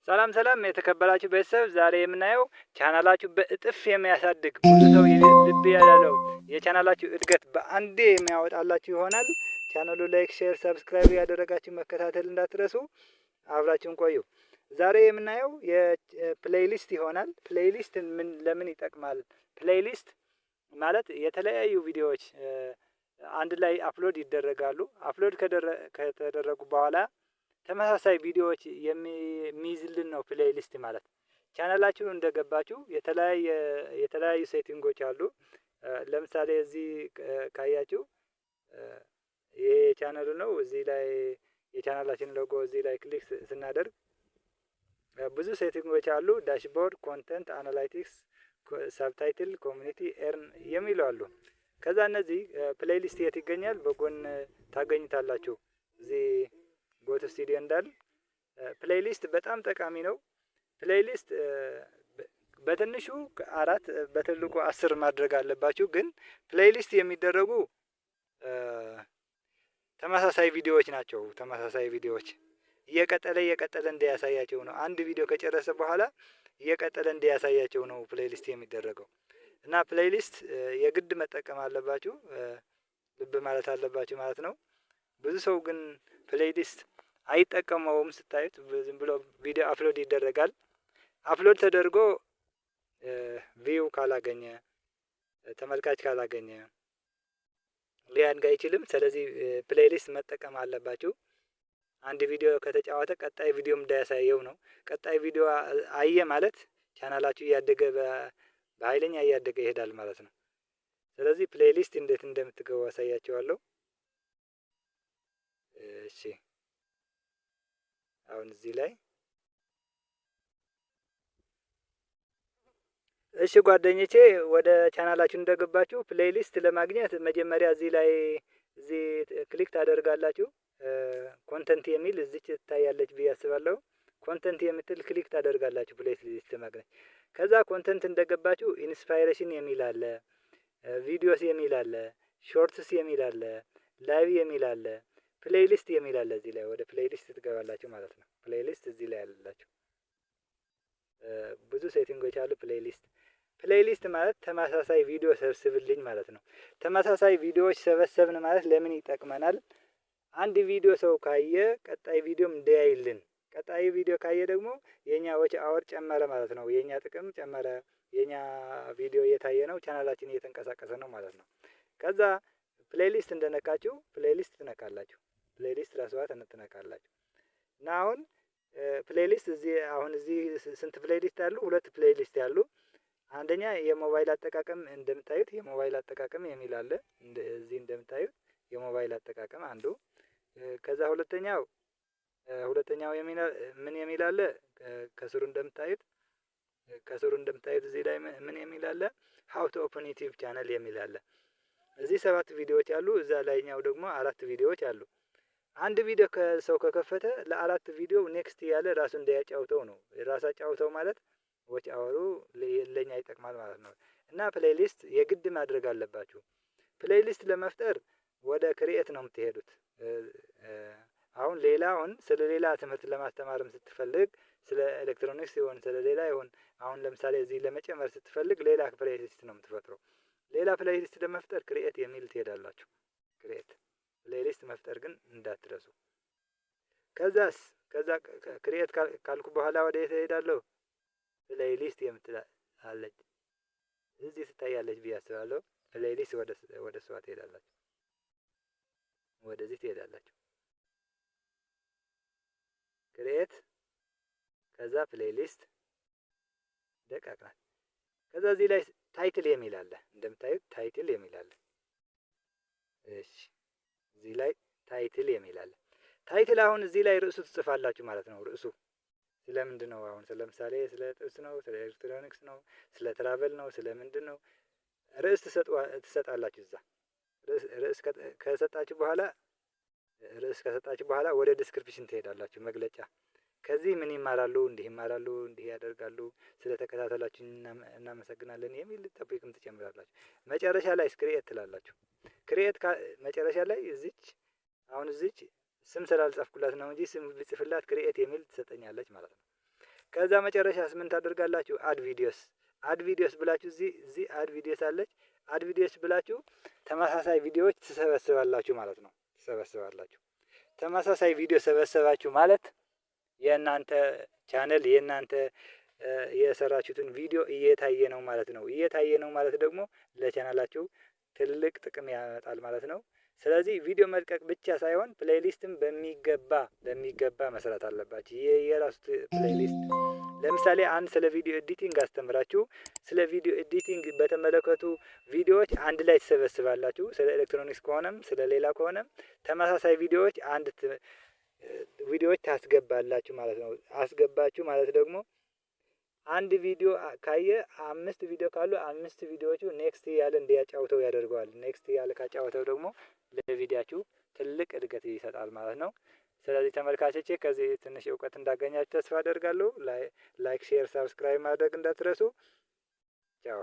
ሰላም ሰላም የተከበራችሁ ቤተሰብ፣ ዛሬ የምናየው ቻናላችሁ በእጥፍ የሚያሳድግ፣ ብዙ ሰው ልብ ያላለው የቻናላችሁ እድገት በአንዴ የሚያወጣላችሁ ይሆናል። ቻናሉ like፣ share፣ subscribe ያደረጋችሁ መከታተል እንዳትረሱ። አብራችሁን ቆዩ። ዛሬ የምናየው የ playlist ይሆናል። Playlist ምን ለምን ይጠቅማል? Playlist ማለት የተለያዩ ቪዲዮዎች አንድ ላይ upload ይደረጋሉ። Upload ከተደረጉ በኋላ ተመሳሳይ ቪዲዮዎች የሚይዝልን ነው playlist ማለት። ቻናላችሁ እንደገባችሁ የተለያዩ setting ኦች አሉ። ለምሳሌ እዚህ ካያችሁ ይሄ ቻናሉ ነው። እዚህ ላይ የቻናላችን ሎጎ እዚህ ላይ click ስናደርግ ብዙ setting ኦች አሉ። Dashboard፣ content፣ analytics፣ subtitle፣ community፣ earn የሚሉ አሉ። ከዛ እነዚህ playlist የት ይገኛል? በጎን ታገኙታላችሁ። እዚህ go to studio እንዳል playlist በጣም ጠቃሚ ነው። Playlist በትንሹ 4 በትልቁ 10 ማድረግ አለባችሁ። ግን playlist የሚደረጉ ተመሳሳይ ቪዲዮዎች ናቸው። ተመሳሳይ ቪዲዮዎች እየቀጠለ እየቀጠለ እንዲያሳያቸው ነው። አንድ ቪዲዮ ከጨረሰ በኋላ እየቀጠለ እንዲያሳያቸው ነው playlist የሚደረገው። እና playlist የግድ መጠቀም አለባችሁ፣ ልብ ማለት አለባችሁ ማለት ነው። ብዙ ሰው ግን playlist አይጠቀመውም። ስታዩት ዝም ብሎ ቪዲዮ upload ይደረጋል። Upload ተደርጎ view ካላገኘ፣ ተመልካች ካላገኘ ሊያድግ አይችልም። ስለዚህ playlist መጠቀም አለባችሁ። አንድ ቪዲዮ ከተጫወተ ቀጣይ ቪዲዮም እንዳያሳየው ነው። ቀጣይ ቪዲዮ አየ ማለት ቻናላችሁ እያደገ፣ በኃይለኛ እያደገ ይሄዳል ማለት ነው። ስለዚህ playlist እንዴት እንደምትገቡ አሳያችኋለሁ። እሺ፣ አሁን እዚህ ላይ፣ እሺ ጓደኞቼ፣ ወደ ቻናላችሁ እንደገባችሁ playlist ለማግኘት መጀመሪያ እዚህ ላይ እዚህ click ታደርጋላችሁ። Content የሚል እዚች ትታያለች ብዬ አስባለሁ። Content የምትል click ታደርጋላችሁ playlist ለማግኘት። ከዛ content እንደገባችሁ inspiration የሚል አለ፣ videos የሚል አለ፣ shorts የሚል አለ፣ live የሚል አለ፣ playlist የሚል አለ። እዚህ ላይ ወደ playlist ትገባላችሁ ማለት ነው። Playlist እዚህ ላይ ያለላችሁ ብዙ setting ኦች አሉ። Playlist ማለት ተመሳሳይ ቪዲዮ ሰብስብልኝ ማለት ነው። ተመሳሳይ ቪዲዮዎች ሰበሰብን ማለት ለምን ይጠቅመናል? አንድ ቪዲዮ ሰው ካየ ቀጣይ ቪዲዮም እንዲያይልን፣ ቀጣይ ቪዲዮ ካየ ደግሞ የኛ watch hour ጨመረ ማለት ነው። የኛ ጥቅም ጨመረ፣ የኛ ቪዲዮ እየታየ ነው፣ ቻናላችን እየተንቀሳቀሰ ነው ማለት ነው። ከዛ playlist እንደነካችሁ playlist ትነካላችሁ። Playlist ራስዋ ትነካላችሁ። እና አሁን playlist እዚህ አሁን እዚህ ስንት playlist አሉ? ሁለት playlist ያሉ። አንደኛ የሞባይል አጠቃቀም፣ እንደምታዩት የሞባይል አጠቃቀም የሚል አለ። እዚህ እንደምታዩት የሞባይል አጠቃቀም አንዱ። ከዛ ሁለተኛው ምን የሚል አለ? ከስሩ እንደምታዩት እዚህ ላይ ምን የሚል አለ? How to open YouTube channel የሚል አለ። እዚህ ሰባት ቪዲዮዎች አሉ። እዛ ላይኛው ደግሞ አራት ቪዲዮዎች አሉ። አንድ ቪዲዮ ከሰው ከከፈተ ለአራት ቪዲዮ next እያለ ራሱ እንዲያጫውተው ነው። ራሱ አጫውተው ማለት watch hour ኡ ለኛ ይጠቅማል ማለት ነው። እና playlist የግድ ማድረግ አለባችሁ። Playlist ለመፍጠር ወደ create ነው የምትሄዱት። አሁን ሌላውን ስለ ሌላ ትምህርት ለማስተማርም ስትፈልግ፣ ስለ ኤሌክትሮኒክስ ይሁን ስለ ሌላ ይሁን፣ አሁን ለምሳሌ እዚህ ለመጨመር ስትፈልግ ሌላ playlist ነው የምትፈጥረው። ሌላ playlist ለመፍጠር create የሚል ትሄዳላችሁ። Create playlist መፍጠር ግን እንዳትረሱ። ከዛስ ከዛ create ካልኩ በኋላ ወደ የት እሄዳለሁ? Playlist የምትል አለች፣ እዚህ ትታያለች ብዬ አስባለሁ። Playlist ወደ እሷ ትሄዳላችሁ። ወደዚህ ትሄዳላችሁ። Create ከዛ playlist ደቃቅ ናት። ከዛ እዚህ ላይ title የሚል አለ። እንደምታዩት title የሚል አለ። እሺ፣ እዚህ ላይ title የሚል አለ። Title አሁን እዚህ ላይ ርዕሱ ትጽፋላችሁ ማለት ነው። ርዕሱ ስለ ምንድን ነው? አሁን ለምሳሌ ስለ ጥብስ ነው፣ ስለ ኤሌክትሮኒክስ ነው፣ ስለ travel ነው፣ ስለ ምንድን ነው? ርዕስ ትሰጣላችሁ። እዛ ርዕስ ከሰጣችሁ በኋላ ወደ description ትሄዳላችሁ። መግለጫ ከዚህ ምን ይማራሉ፣ እንዲህ ይማራሉ፣ እንዲህ ያደርጋሉ፣ ስለተከታተላችሁ እናመሰግናለን የሚል topic ም ትጨምራላችሁ። መጨረሻ ላይ create ትላላችሁ። Create መጨረሻ ላይ እዚች አሁን እዚች ስም ስላልጻፍኩላት ነው እንጂ ስም ብጽፍላት create የሚል ትሰጠኛለች ማለት ነው። ከዛ መጨረሻስ ምን ታደርጋላችሁ? Add videos፣ add videos ብላችሁ እዚህ add videos አለች። Add videos ብላችሁ ተመሳሳይ ቪዲዮዎች ትሰበስባላችሁ ማለት ነው። ትሰበስባላችሁ። ተመሳሳይ ቪዲዮ ሰበሰባችሁ ማለት የእናንተ ቻነል፣ የእናንተ የሰራችሁትን ቪዲዮ እየታየ ነው ማለት ነው። እየታየ ነው ማለት ደግሞ ለቻናላችሁ ትልቅ ጥቅም ያመጣል ማለት ነው። ስለዚህ ቪዲዮ መልቀቅ ብቻ ሳይሆን playlist ም በሚገባ መስራት አለባችሁ። የራሱ playlist፣ ለምሳሌ አንድ ስለ video editing አስተምራችሁ ስለ video editing በተመለከቱ ቪዲዮዎች አንድ ላይ ትሰበስባላችሁ። ስለ ኤሌክትሮኒክስ ከሆነም ስለ ሌላ ከሆነም ተመሳሳይ ቪዲዮዎች አንድ ቪዲዮዎች ታስገባላችሁ ማለት ነው። አስገባችሁ ማለት ደግሞ አንድ ቪዲዮ ካየ፣ አምስት ቪዲዮ ካሉ አምስት ቪዲዮዎቹ next እያለ እንዲያጫውተው ያደርገዋል። Next እያለ ካጫወተው ደግሞ ለቪዲያችሁ ትልቅ እድገት ይሰጣል ማለት ነው። ስለዚህ ተመልካቾቼ፣ ከዚህ ትንሽ እውቀት እንዳገኛችሁ ተስፋ አደርጋለሁ። Like፣ share፣ subscribe ማድረግ እንዳትረሱ። ቻው።